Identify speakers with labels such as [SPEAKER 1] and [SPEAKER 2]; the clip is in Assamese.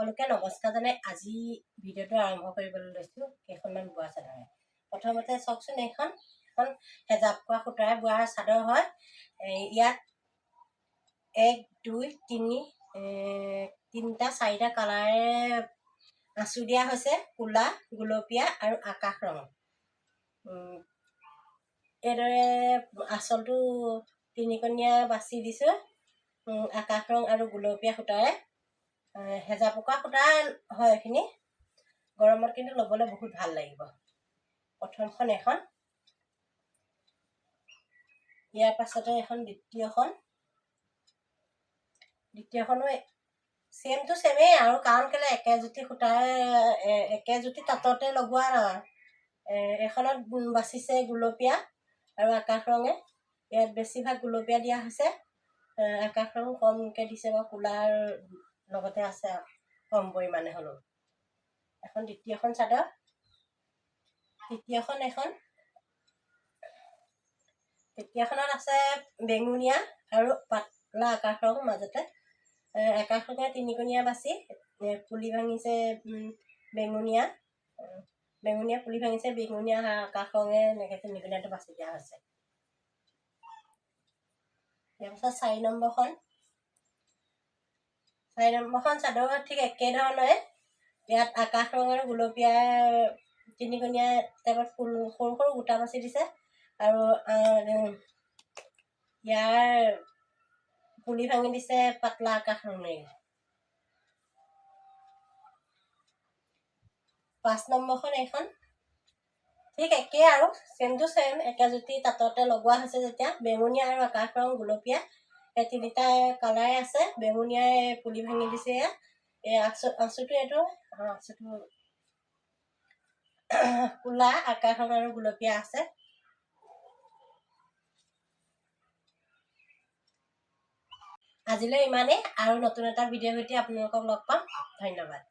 [SPEAKER 1] সকলোকে নমস্কাৰ জনাই আজি ভিডিঅ'টো আৰম্ভ কৰিবলৈ লৈছোঁ কেইখনমান বোৱা চাদৰে। প্ৰথমতে চাওকচোন, এইখন এখন হেজাপ কোৱা সূতাৰে বোৱা চাদৰ হয়। ইয়াত এক, দুই, তিনি, তিনিটা, চাৰিটা কালাৰে আঁচু দিয়া হৈছে, ক'লা, গুলপীয়া আৰু আকাশ ৰং। এইদৰে আচলটো তিনিকণীয়া বাছি দিছোঁ আকাশ ৰং আৰু গুলপীয়া সূতাৰে। হেজা পকোৱা সূতা হয় এইখিনি। গৰমত কিন্তু ল'বলৈ বহুত ভাল লাগিব। প্ৰথমখন এখন, ইয়াৰ পাছতে এখন দ্বিতীয়খন। দ্বিতীয়খনো ছেম টু ছেমেই আৰু, কাৰণ কেলৈ একেজুতি সূতাৰে, একেজুতি তাঁততে লগোৱা না। এইখনত বাচিছে গুলপীয়া আৰু আকাশ ৰঙে। ইয়াত বেছিভাগ গুলপীয়া দিয়া হৈছে, আকাশ ৰং কমকৈ দিছে বাৰু, ক'লাৰ লগতে আছে কম পৰিমাণে হ'লেও। এখন দ্বিতীয়খন চাদৰ। তৃতীয়খন এখন। তৃতীয়খনত আছে বেঙুনীয়া আৰু পাতলা আকাশ ৰং মাজতে। আকাশ ৰঙে তিনিকোণীয়া বাছি পুলি ভাঙিছে বেঙুনীয়া, বেঙুনীয়া পুলি ভাঙিছে, বেঙুনীয়া আকাশ ৰঙে এনেকৈ তিনিকোণীয়াটো বাছি দিয়া হৈছে। ইয়াৰ পাছত চাৰি নম্বৰখন। চাৰি নম্বৰখন চাদৰ ঠিক একেধৰণৰে। ইয়াত আকাশ ৰং আৰু গুলপীয়া তিনিকোণীয়া টাইপত ফুল, সৰু সৰু বুটা বাছি দিছে আৰু ইয়াৰ পুলি ভাঙি দিছে পাতলা আকাশ ৰঙেৰে। 5 নম্বৰখন এইখন। ঠিক একেই আৰু, ছেম টু ছেম, একেজুতি তাঁততে লগোৱা হৈছে যেতিয়া। বেঙুনীয়া আৰু আকাশ ৰং, গুলপীয়া, এই তিনিটা কালাৰে আছে। বেঙুনীয়াই পুলি ভাঙি দিছে এয়া। এই আঁচুটো, এইটো আঁচুটো ক'লা, আকাশ ৰং আৰু গুলপীয়া আছে। আজিলৈ ইমানেই আৰু নতুন এটা ভিডিঅ'ৰ সৈতে আপোনালোকক লগ পাম। ধন্যবাদ।